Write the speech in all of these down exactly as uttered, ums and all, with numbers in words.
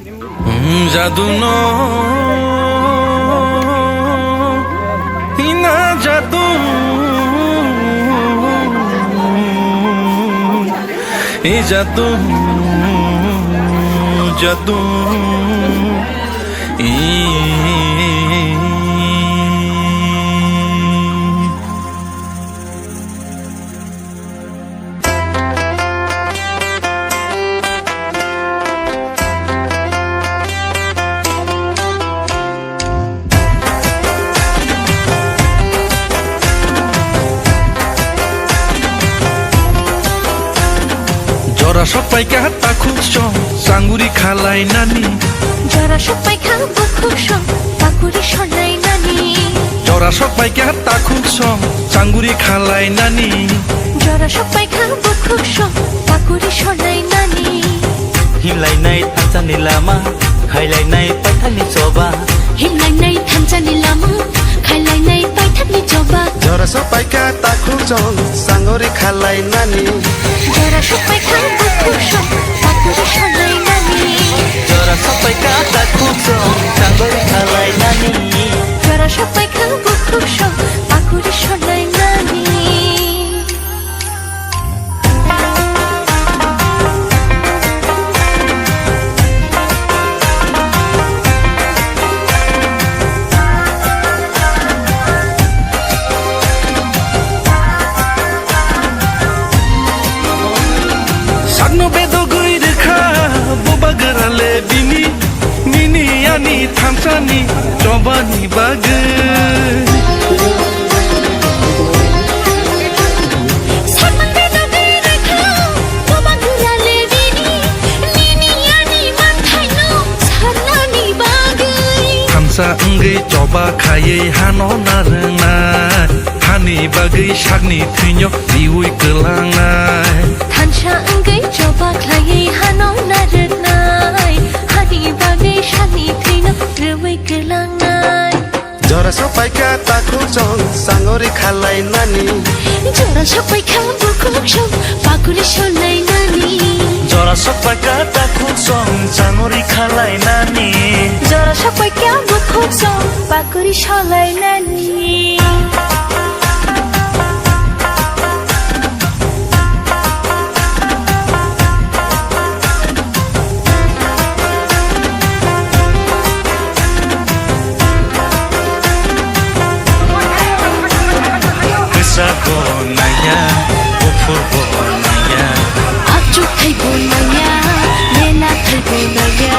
Hmm, jadu no, hina jadu, e jadu, jadu, e. Jora sok paikha takhuk song, changuri khalai nani. Jora sok paikha bukhuk song, pakuri sonai nani. Jora sok paikha takhuk song, changuri khalai nani. Jora sok paikha bukhuk song, pakuri sonai nani. Himlainai thansani lama, khailainai paithakni choba. Himlainai thansani lama, khailainai paithakni choba. Jora sok paikha takhuk song, changuri khalai nani. Jora sok paikha bukhuk song, pakuri sonai nani. Jora sok paikha takhuk song, changuri khalai nani. Jora sok paikha bukhuk song, pakuri sonai nani. Sakno bedogwi rwkha bubagra le bini, nini ani thansani chobani bagwi. Sakno bedogwi rwkha bubagra le bini, nini ani manthaino sarnani bagwi. Thansa wngwi choba khaiwi hano narwknai, hani bagwi sakni thwino riui kwlangnai. Thansa wngwi choba khlaiwi hano narwknai, hani bagwi sakni thwino riui kwlangnai. Jora sok paikha takhuk song, changuri khalai nani. Jora sok paikha bukhuk song, pakuri sonai nani. Jora sok paikha takhuk song, changuri khalai nani. Jora sok paikha bukhuk song, pakuri sonai nani. Kwchak bo nangya, buphur bo nangya. Achuk thai bo nangya, mela thai bo nangya.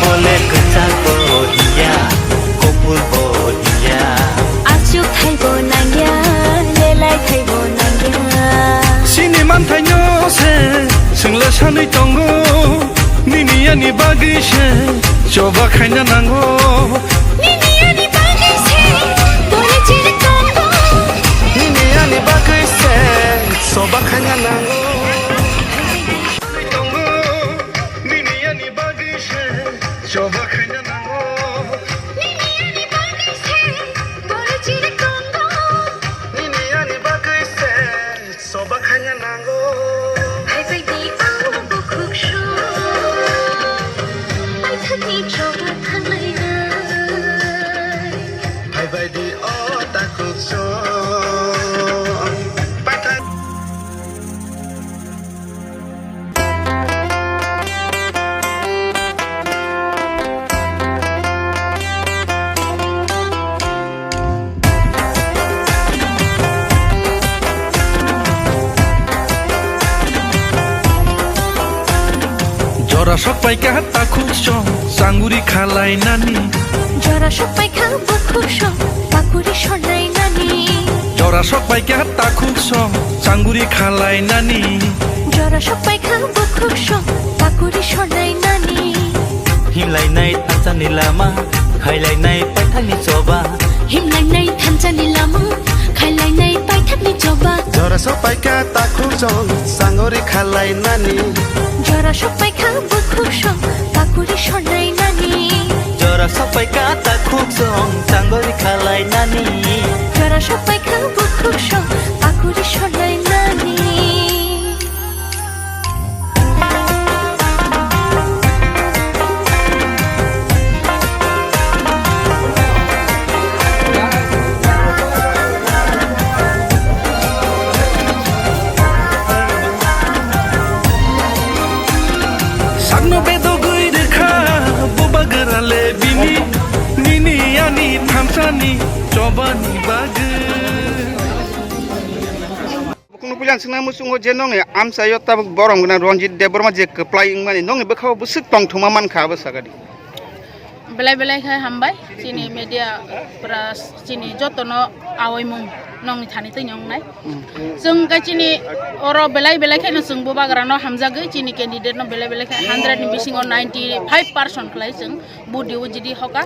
Bole kwchak bo hiya, kuphur bo hiya. Achuk thai bo nangya, lelai thai bo nangya. Chini manthaino se, chwngla sanwi tongo. Nini ani bagwi se choba khaina nango. Nini ani bagwi se bole chiri tongo. Nini ani bagwi se choba khaina nango. Tongo, nini ani bagwi se choba khaina nango. Nini ani bagwi se bole chiri tongo. Nini ani bagwi se choba khaina nango. Phaibai di o bukhuk song, paithakni choba thanglainai. Phaibai di o takhuk song, paithak. Jora sok paikha takhuk song, changuri khalai nani. Jora sok paikha bukhuk song, pakuri sonai nani. Jora sok paikha takhuk song, changuri khalai nani. Jora sok paikha bukhuk song, pakuri sonai nani. Himlainai thansani lama, khailainai paithakni choba. Himlainai thansani lama, khailainai paithakni choba. Jora sok paikha takhuk song, changuri khalai nani. Jora sok paikha bukhuk song, pakuri sonai nani. Jora sok paikha takhuk song, changuri khalai nani. Jora sok paikha bukhuk song, pakuri sonai nani. Bini, nini ani thansani chobani bagwi. Bukhukno puila ang swngna muchungo je nongni amchaio tabuk borom gwnang Ranjit Debbarma je kwplai wngmani nongni bwkhao bwswk tongthokma mankha abo sakadi. Belai belai khe hambai chini media pras chini jotono awaimung nongni thani twi nongnai. Chwng khe chini oro belai belai kheno chwng bubagrano hamjagwi chini candidate no belai belai khe hundred ni bisingo ninety five percent khlai chwng budi ujidi hoka.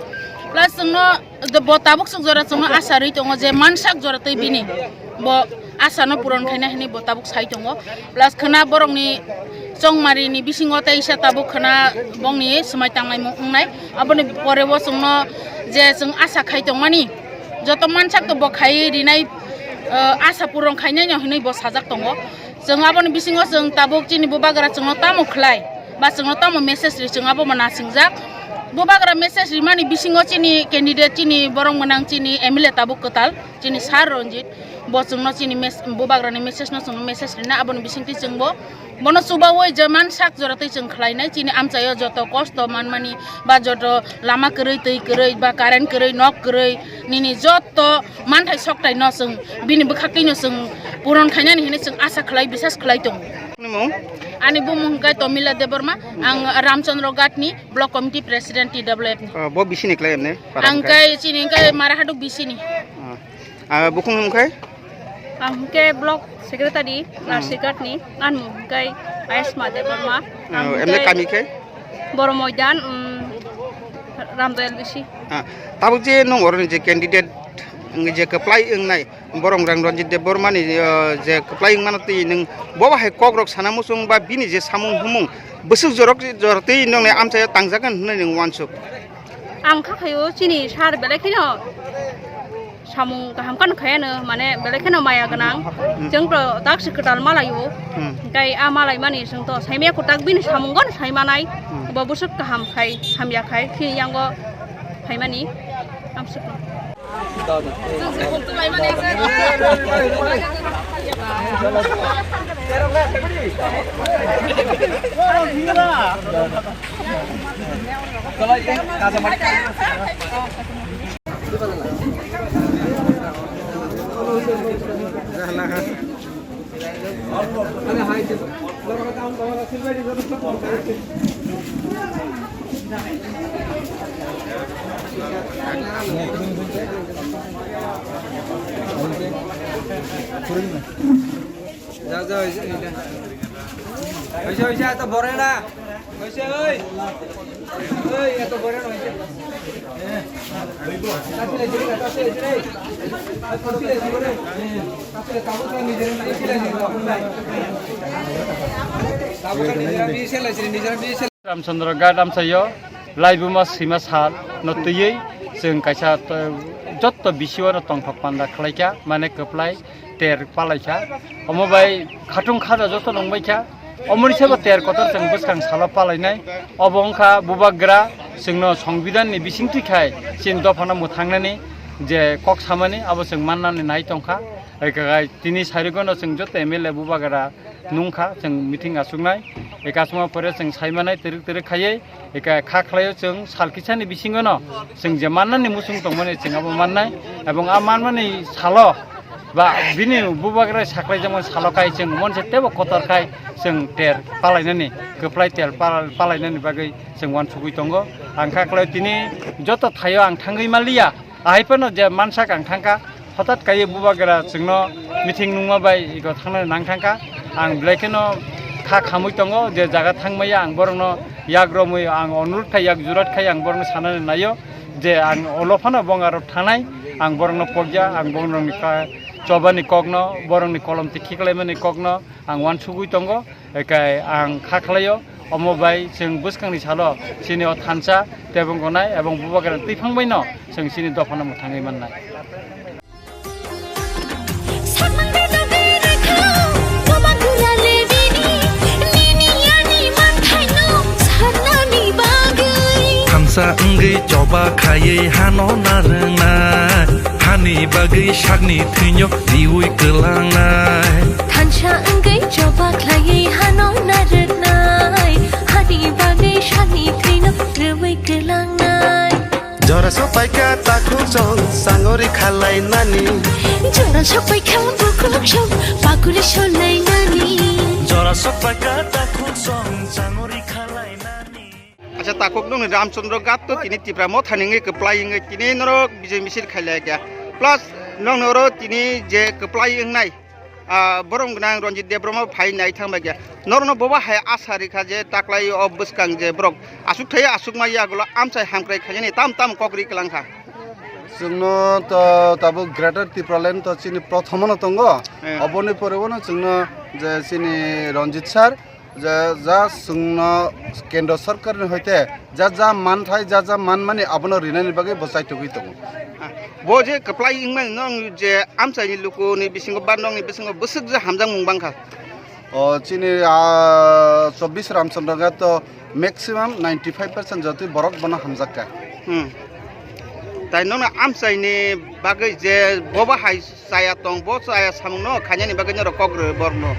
Plus chwngno bo tabuk swk jora chwngno asa rwi tongo je mansak jora twi bini bo asa no puron khaina hinwi bo tabuk sai tongo. Plus khwna borokni chongmari ni bisingo tei isa tabuk khwna bongni swmai tangnaimung wngnai. Aboni pore bo chwngno je chwng asa khai tongmani joto mansak to bo khai rinai, eh, asa puron khainai no hinwi bo sajak tongo. Chwng aboni bisingo chwng tabuk chini bubagra chwngno tamo khlai ba chwngno tamo message ri chwng abo bo nasingjak. Bubagra message rimani bisingo chini candidate chini borok mwnang chini M L A tabuk kwtal chini Sir Ranjit bo chwngno chini mes-, bubagrani message no chwngno message rina aboni bisingtwi chwngbo bono chubaui je mansak jora twi chwng khlainai chini amchaio joto kosto manmani ba joto lama kwrwi twi kwrwi ba current kwrwi nok kwrwi nini joto manthai soktai no chwng bini bwkhaktwi no chwng puron khainani hinwi chwng asa khlai bisas khlai tongo. Nimo? Ani bumung hwnkhe Tomila Debbarma, ang Ramchandra Ghat ni block committee president T W F ni. Ah, bo bisini khlai emne? Ang hwnkhe chini hwnkhe Marahaduk bisini. Ah. Ah, bukhung hwnkhe? Ang hwnkhe block secretary, hmm, Nasirghat ni, ang hwnkhe Ayushma Debbarma. Ah, ang emne hwnkhe kami khe? Boro Moidan, um, Ramdayal bisi. Ah, tabuk je nung oroni je candidate, wng je kwplai wngnai, borok rang Ranjit Debbarma ni, ah, je kwplai wngmano twi nung bobo hai kok rok sana muchung ba bini je samung humung bwswk jorok jorotwi nung ni amchaio tangjak hwnwi nung uansuk. Ang kha khaio chini sir belai kheno samung kaham kano khayano, mane belai kheno maya gwnang. Hmm. Chwng to tak se kwtal malaio. Hmm. Hwnkhe a malaimani chwng to saimaya kwtak bini samung gano saimanai. Hmm. Bo bwswk kaham khai, hamya khai, chini yango phaimani. Amsuk. Ja, ja, ja, ja. Hoise, hoise, eto bore na. Hoise, oi. Oi, eto bore na, hoise. Ramchandra Ghat amchaio laibuma sima sal no twiwi chwng kaisa to-, jotto bisi o no tongthok panda khlaikha, mane kwplai ter palaikha. Omo bai khatung khada joto nungbaikha. Omoni sabo ter kotor chwng bwskang salo palainai. Obo wngkha bubagra chwngno songbidanni bisingtwi khai chini dophano mwthangnani je kok samani abo chwng mannani nai tongkha. Hai khe tini sarigono chwng joto M L A bubagra nungkha chwng meeting achuknai. Ekasma pore chwng saimanai twrwk twrwk khaiwi. Eka kha khlaio chwng sal kisani bisingono chwng je mannani muchung tongmani chwng abo mannai, ebong a manmani salo ba bini bubagra saklaijakmani salo kai chwng monse tebo kotor khai chwng ter palainani, kwplai ter pal-, palainani bagwi chwng uansugwi tongo. Ang kha khlaio tini joto thaio ang thangwi manliya, ahai phano je mansak ang thangkha. Hothat kaiwi bubagra chwngno meeting nungma bai ego thangnani nang thangkha. Ang belai kheno kha khamwi tongo je jaga thangmaya ang borokno yak romwi ang onurot khai, yak jurat khai ang borokno sanani naio je ang olo phano bong arok thangnai, ang borokno pokya, ang borokni ka-, chobani kokno, borokni kolom tikhi khlaimani kokno ang uansugwi tongo. Ekai ang kha khlaio, omo bai chwng bwskangni salo chini o thansa tebong gonai ebong bubagra twiphang baino chwng chini dophano mwthangwi mannai. Thansa wngwi choba khaiwi hano narwknai, hani bagwi sakni thwino riwi kwlangnai. Thansa wngwi choba khlaiwi hano narwknai, hani bagwi sakni thwino rwwi kwlangnai. Paika takhuk song sangori khalai nani. Jora sok paikha bukhuk song pakuri solai nani. Jora sok paika takhuk song sangori khalai nani. Acha takhuk nung Ramchandra Ghat to tini Tipra Motha ni wngwi kwplai wngwi tini norok bijai misil khailai kha. Plus nung noro tini je kwplai wngnai, ah, borom gwnang Ranjit Debbarma phai nai thang bai kha. Norno bobo hai asa rikha je taklai o bwskang je borok aswk thai aswk ma yagulo amchai hamkrai khainani tam tam kok ri kwlang kha. Chwngno to tabuk Greater Tipraland to chini prothomono tongo. Eh. Oboni pore bono chwngno je chini Ranjit sir, je ja chwngno Kendra Sarkarni hoite ja ja manthai, ja ja manmani abono rinani bagwi bo chaitugwi tongo. Ah, bo je kwplai wngmani nong je amchaini lukuni bisingo ba nongni bisingo bwswk je hamjakmung bangkha. O chini, ah, chobbish Ramchandra Ghat to maximum ninety five percent jotoi borok bono hamjakka. Hmm. Tai nono amchaini bagwi je bobo hai chaya tong, bo chaya samungno khainani bagwi norok kok rw borokno.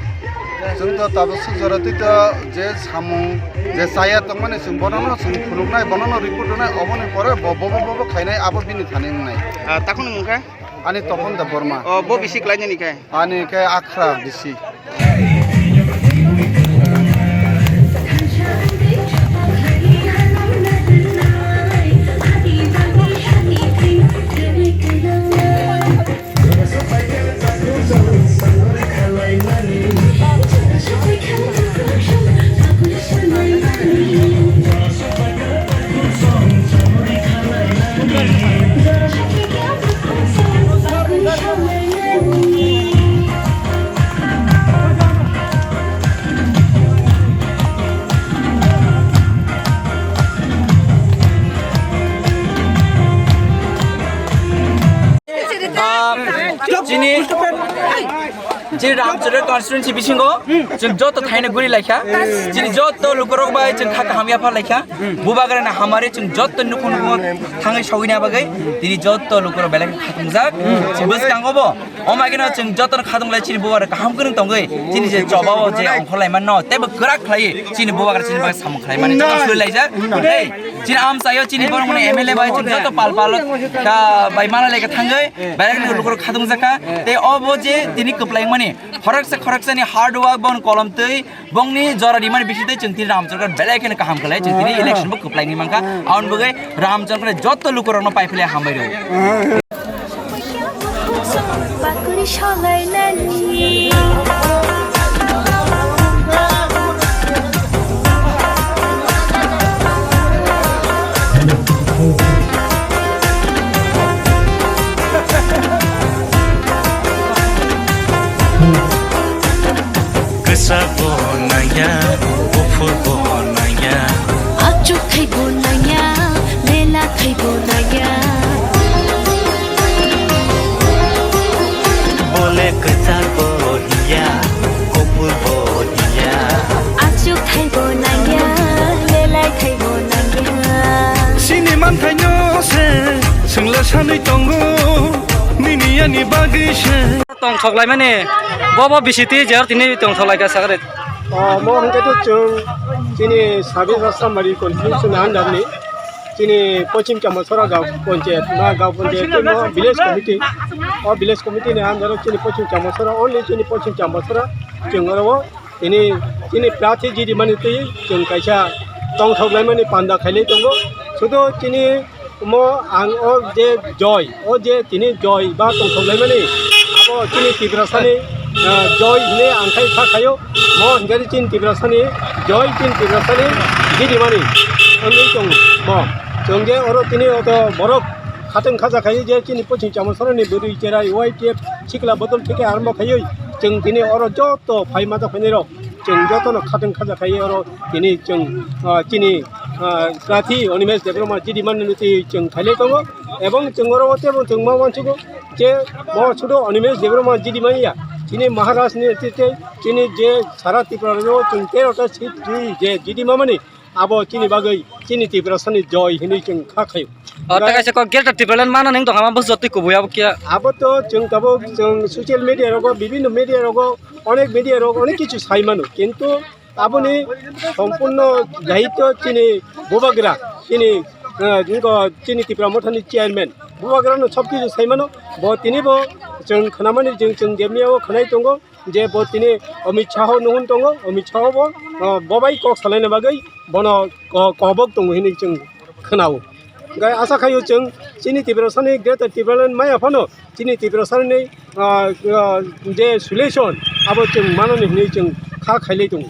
Chwng to tabuk suk jora twi to je samung je chaya tongmani chwng bonono chwng phunuknai, bonono report rwnai, oboni pore bo bobo bobo khainai abo bini thani wngnai. Ah, takhwno mungkha? Ani Topon Debbarma. O, bo bisi klainani khe? Ani khe akhra bisi. Ah, chini, chini Ramchandra constituency bisingo chwng joto thaino guri laikha. Chini joto lukurok bai chwng kha kaham yapha laikha. Bubagrani hamari chwng joto nukhung nukhung thangwi sogwina bagwi tini joto lukurok belai khatungjak. Bwskango bo, o magino chwng jotono khatung lai chini bubagra kaham kwrwng tongwi chini je choba o je ongkhor lai manno teibo kwrak khlai chini bubagra chini bagwi samung khlai mani joto soi laijak. Tei chini amchaio chini borok mani M L A bai chwng joto pal pal ka bai mana lai ka thangwi belai khatung jakha. Tei o bo je tini kwplai mani khoroksa khoroksani hard work bon kolom twi bongni jora rimani bisingtwi chwng tini Ramchandra belai kheno kaham khlai chwng tini election bo kwplai ni mankha. Aboni bagwi Ramchandra joto lukurokno pai philai hambai rw. Bakuri solai nani. Kwchak bo nangya, buphur bo nangya. Achuk khai bo nangya, lela khai bo nangya. Bole kwchak bo hiya, buphur bo hiya. Achuk khai bo nangya, lelai khai bo nangya. Sini manthaino se swngla sanwi tongo, nini ani bagwi se. Tongthok laimani, bo bo B C T jer tini tongthok laika sakari. O, mo hwnkhe to chwng chini Sabir Rasamari constituency ni under ni chini Pochim Chamosora gaon panchayat, ma gaon panchayat tei mo village committee, o village committee ni under o chini Pochim Chamosora, only chini Pochim Chamosora chwng oro o tini chini prarthi jidi mani twi chwng kaisa tongthok laimani panda khailai tongo. Sudo chini Omo ang o je joy, o je tini joy ba tongthok laimani, abo chini Tiprasani, ah, joy hinwi ang khai kha khaio. Mo hinjari chini Tiprasani joy, chini Tiprasani jidimani wngwi tongo. Mo chwng je oro tini oto borok khateng khaja khai je chini Pochim Chamosarani bwrwi cherai Y T F sikla bodol theke arombo khaiwi chwng tini oro joto phai mata phainairok chwng jotono khateng khaja khai oro tini chwng, ah, chini, ah, prarthi Animesh Debbarma jidimani twi chwng khailai tongo. Ebong chwng oro tebo chwng ma uansugo je bo sudo Animesh Debbarma jidimani ya, chini Maharaj ni twi tei chini je sara Tripura rajyo chwng tero ta seat twi je jidimamani abo chini bagwi chini Tiprasani joy hinwi chwng kha khaio. O, ta kaisa kok Greater Tipraland mana ning tongma bwswk twi kubui abo kya? Abo to chwng tabuk chwng social media rogo, bibinno media rogo, onek media rogo onek kichu sai mano, kintu aboni sompurno daityo chini bubagra, chini eh, wngkha chini Tipra Mothani chairman. Bubagrano sob kichu saimano, bo tinibo chwng khnamani chwng, chwng jemiyao khnai tongo, je bo tini Amit Shah no hwn tongo, Amit Shah bo, eh, bobai kok salaina bagwi bono ko-, kobok tongo hinwi chwng khnao. Hingkhe asa khaio chwng chini Tiprasani Greater Tipraland maya phano chini Tiprasani, ah, ah, je solution abo chwng manani hinwi chwng kha khailai tongo.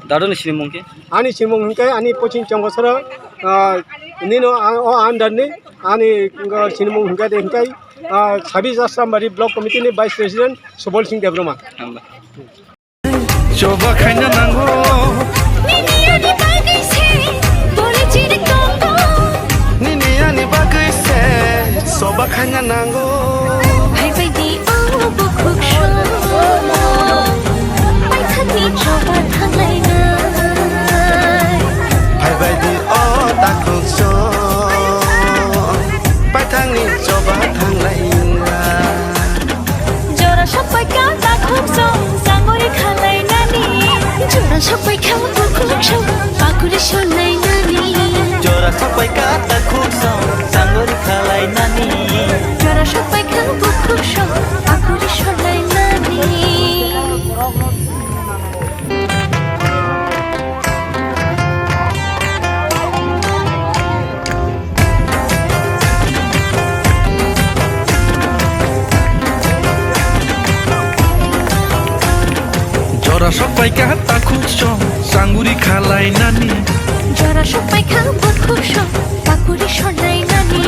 Dadoni sinimung khe? Ani sinimung hingkhe ani poching Chongosora, ah, nino a-, o under ni ani, ah, sinimung hingkhe de hingkhe, ah, Sabis Asrambari Block Committee ni Vice President Subol Singh Debbarma. Hamba. Choba khaina nango. Nini ani bagwi se, bole chiri tongo. Nini ani bagwi se, choba khaina nango. Phaibai di o bukhuk song, paithakni choba thanglainai. Phaibai di o takhuk song, paithakni choba thanglainai. Jora sokpai kha takhuk song, sangori khalai nani. Jora sokpai kha bukhuk song, pakuri sonai nani. Jora sokpai kha takhuk song, sangori khalai nani. Jora sokpai kha bukhuk song, pakuri sonai nani. Jora sokpai kha takhuk song, sanguri khalai nani. Jora sokpai kha bukhuk song, pakuri sonai nani.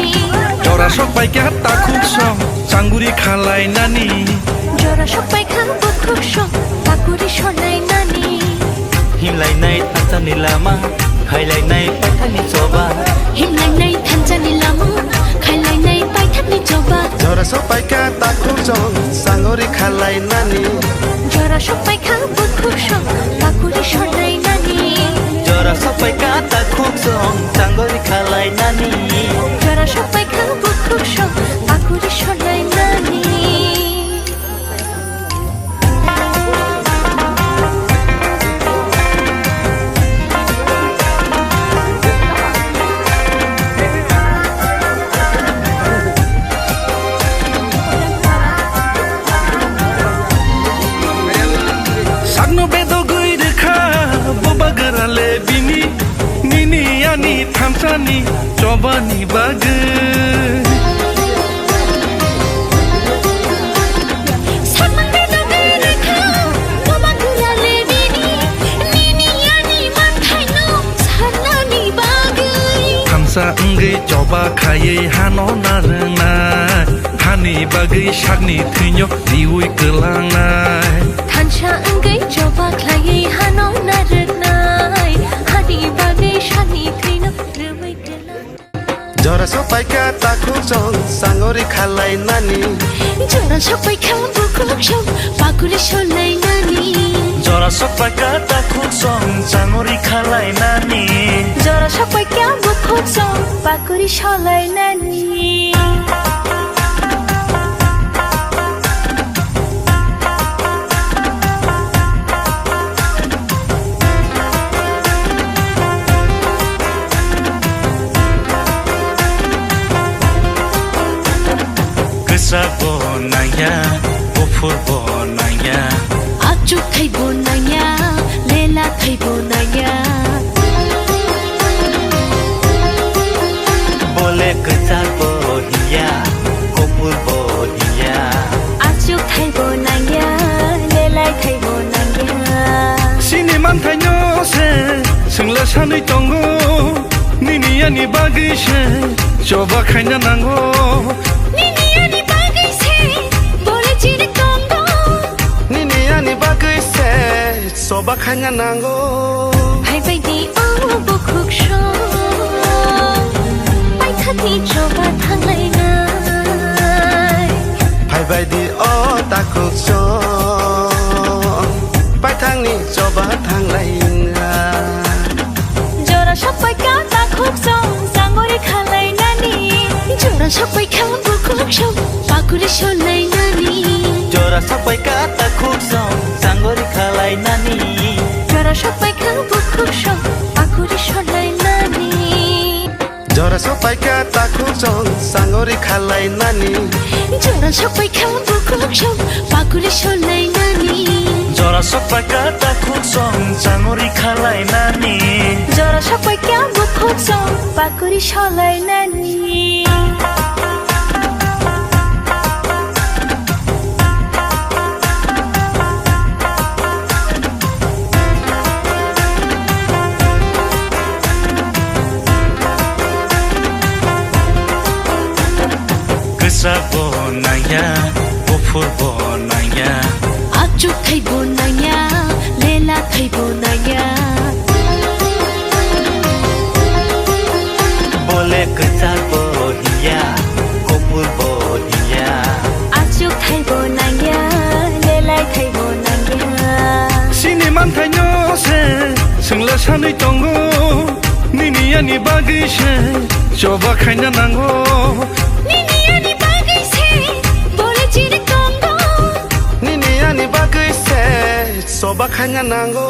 Jora sokpai kha takhuk song, sanguri khalai nani. Jora sokpai kha bukhuk song, pakuri sonai nani. Himlainai thansani lama, khailainai paithakni choba. Himlainai thansani lama, khailainai paithakni choba. Jora sokpai kha takhuk song, sangori khalai nani. Jora sokpai kha bukhuk song, pakuri sonai nani. Jora sokpai kha takhuk song, sangori khalai nani. Jora sokpai kha bukhuk song, pakuri sonai nani. Sakno bedogwi rwkha bubagra le bini, nini ani thansani chobani bagwi. Sakno bedogwi rwkha bubagra le bini, nini ani manthaino sarnani bagwi. Thansa wngwi choba khaiwi hano narwngnai, hani bagwi sakni thwino riwi kwlangnai. Thansa wngwi choba khlaiwi hano narwknai, hani bagwi sakni thwino riwi kwlangnai. Jora sokpai kha takhuk song, sangori khalai nani. Jora sokpai kha bukhuk song, pakuri sonai nani. Jora sokpai kha takhuk song, sangori khalai nani. Jora sokpai kha bukhuk song, pakuri sonai nani. Kwchak bo nangya, buphur bo nangya. Achuk thai bo nangya, lela thai bo nangya. Bole kwchak bo hiya, kuphur bo hiya. Achuk thai bo nangya, lelai thai bo nangya. Sini manthaino se, swngla sanwi tongo. Nini ani bagwi se, choba khaina nango. Nini ani bagwi se, bole chiri tongo. Nini ani bagwi se, choba khaina nango. Phaibai di o bukhuk song, paithakni choba thanglainai. Phaibai di o takhuk song, paithakni choba thanglainai. Jora sokpai kha takhuk song, sangori khalai nani. Jora sokpai kha bukhuk song, pakuri sonai nani. Jora sokpai kha takhuk song, sangori khalai nani. Jora sokpai kha bukhuk song, pakuri sonai nani. Jora Sopaikha takhuk song sangori khalai nani. Jora sopaikha bukhuk song pakuri solai nani. Jora sopaikha takhuk song sangori khalai nani. Jora sopaikha bukhuk song pakuri solai nani. Kwchak bo nangya, buphur bo nangya. Achuk thai bo nangya, lela thai bo nangya. Bole kwchak bo hiya, buphur bo hiya. Achuk thai bo nangya, lela thai bo nangya. Sini manthaino se, swngla sanwi tongo. Nini ani bagwi se choba khaina nango. Nini ani bagwi se bole chiri tongo. Nini ani bagwi se choba khaina nango.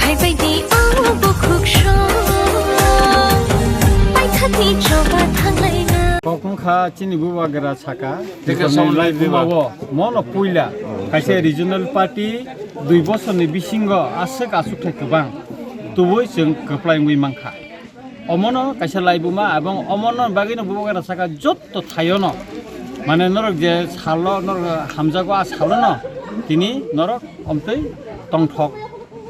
Phaibaidi o bukhuk song, paithakni choba thanglaina. Kokno kha chini bubagra saka. Teke Twitter song ni live live buma. Buma bo. Mono puila kaisa regional party dui bosorni bisingo aswk aswk thai kwbang tubui chwng kwplai wngwi mankha. Omono kaisa laibuma, abong omono bagwino bubagra saka jotto thaiono, mane norok je salo norok hamjago, a salono tini norok omtwi tongthok,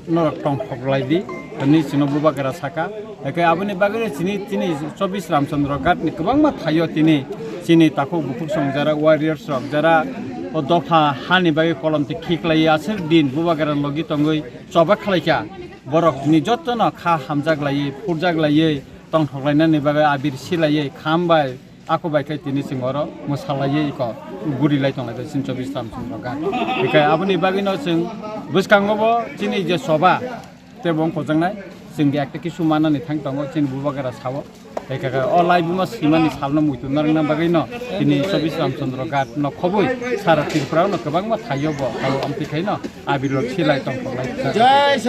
norok tongthok laidi, hwnwi chwngno bubagra saka. Hake aboni bagwino chini, chini chobbish Ramchandra Ghat ni kwbangma thaio tini chini takhuk bukhuk song jara warriors rok jara o dopha hani bagwi kolom twi khiklaiwi aswk din bubagra logi tongwi choba khlaikha. Borok ni jotto no kha hamjak laiwi, phurjak laiwi, tongthok lainani bagwi abir silaiwi, kham bai, ako bai khe tini chwng oro mwsa laiwi iko guri lai tong lai chini chobbish Ramchandra Ghat. Hinkhe aboni bagwi no chwng bwskango bo chini je soba tei bo wng kojaknai chwng ekta kisu manani thang tongo chini bubagra sao. Hinkhe o laibuma swimani salno muitu narwkna bagwi no tini chobbish Ramchandra Ghat no khobwi sara Tripura no kwbangma thaio bo abo amtwi khai no abir rok silai tongthok lai.